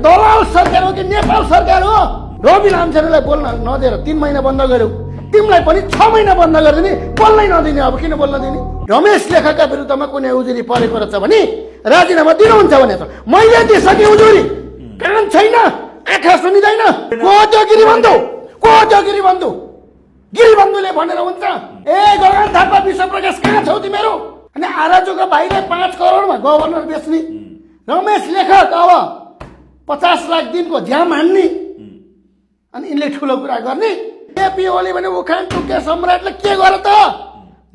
दलाल सरकार हो कि नेपाल सरकार हो? रवि लामछानेलाई बोल्न नदिएर 3 महिना बन्द गर्यो, तिमीलाई पनि 6 महिना बन्द गरिदिने, बोल्नै नदिने। अब किन बोल्न दिने? रमेश लेखकका विरुद्धमा कुनै उजुरी परेको रहेछ भने राजीनामा दिनुहुन्छ भने त मैले दिइसकेँ उजुरी, कारण छैन, आँखा सुनिँदैन। को त्यो गिरीबन्धु? को त्यो गिरीबन्धु? गिरीबन्धुले भनेर हुन्छ? ए गगन थापा, विश्वप्रकाश, कहाँ छौ तिमीहरू? अनि आराजुका भाइले 5 करोडमा गभर्नर बेच्ने, रमेश लेखक अब 50 लाख दिनको झ्याम हान्ने, अनि यिनले ठुलो कुरा गर्ने। केपी ओली भने उखान टुके सम्राटले के गरे त?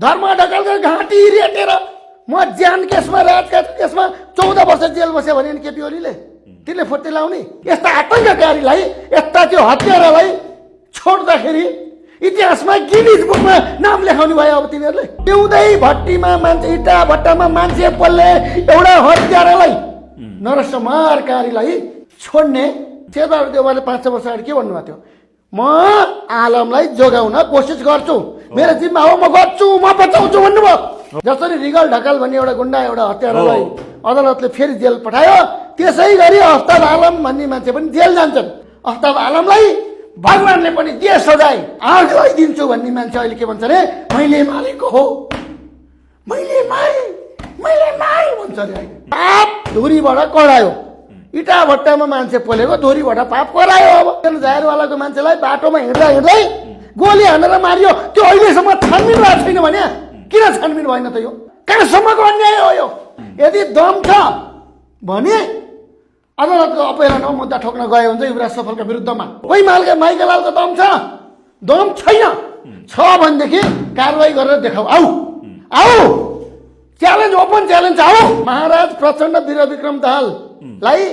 धर्म ढकालको घाँटी रेटेर म ज्यान केसमा, राजका केसमा 14 वर्ष जेल बस्यो भने केपी ओलीले तिनले फुर्ती लाउने? यस्ता आतंककारीलाई, यस्ता त्यो हत्यारालाई छोड्दाखेरि इतिहासमा गिनिज बुकमा नाम लेखाउने भयो। अब तिनीहरूले पिउँदै भट्टीमा मान्छे, इटा भट्टामा मान्छे पल्ले एउटा हत्यारालाई, नरसंहारकारीलाई छोड्ने। शेरबहादुर देउवाले 5 वर्ष अगाडि के भन्नुभएको थियो? म आलमलाई जोगाउन कोसिस गर्छु, मेरो जिम्मा हो, म गर्छु, म बचाउँछु भन्नुभयो। जसरी रिगल ढकाल भन्ने एउटा गुण्डा, एउटा हत्यारालाई अदालतले फेरि जेल पठायो, त्यसै गरी अफ्ताब आलम भन्ने मान्छे पनि जेल जान्छन्। अफ्ताब आलमलाई भगवानले पनि दिए सजाय, आगलाई दिन्छु भन्ने मान्छे अहिले के भन्छ अरे? मैले मारेको हो, मैले मारे भन्छ अरे। पाप धुरीबाट करायो, इटा भट्टामा मान्छे पोलेको धुरीबाट पाप करायो। अब जाहेरवालाको मान्छेलाई बाटोमा हिँड्दा हिँड्दै गोली हानेर मारियो, त्यो अहिलेसम्म छानबिन भएको छैन भने किन छानबिन भएन त? यो कहाँसम्मको अन्याय हो यो? यदि दम छ भने अदालतको अपहेलनमा मुद्दा ठोक्न गयो हुन्छ युवराज सफलका विरुद्धमा। कोही माइकेलालको दम छ? दम छैन। छ भनेदेखि कारवाही गरेर देखाऊ, आऊ आऊ, च्यालेन्ज, ओपन च्यालेन्ज, आऊ। महाराज प्रचण्ड वीरविक्रम दाहाललाई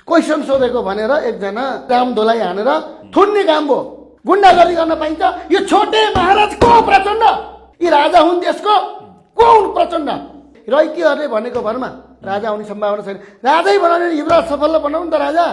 क्वेसन सोधेको भनेर एकजना रामधोलाई हानेर थुन्ने काम भयो। गुण्डागर्दी गर्न पाइन्छ? यो छोटे महाराज को प्रचण्ड? यी राजा हुन् देशको? को हुन् प्रचण्ड? रैतीहरूले भनेको भरमा राजा हुने सम्भावना छैन। राजै बनाउने युवराज सफललाई बनाउनु त राजा।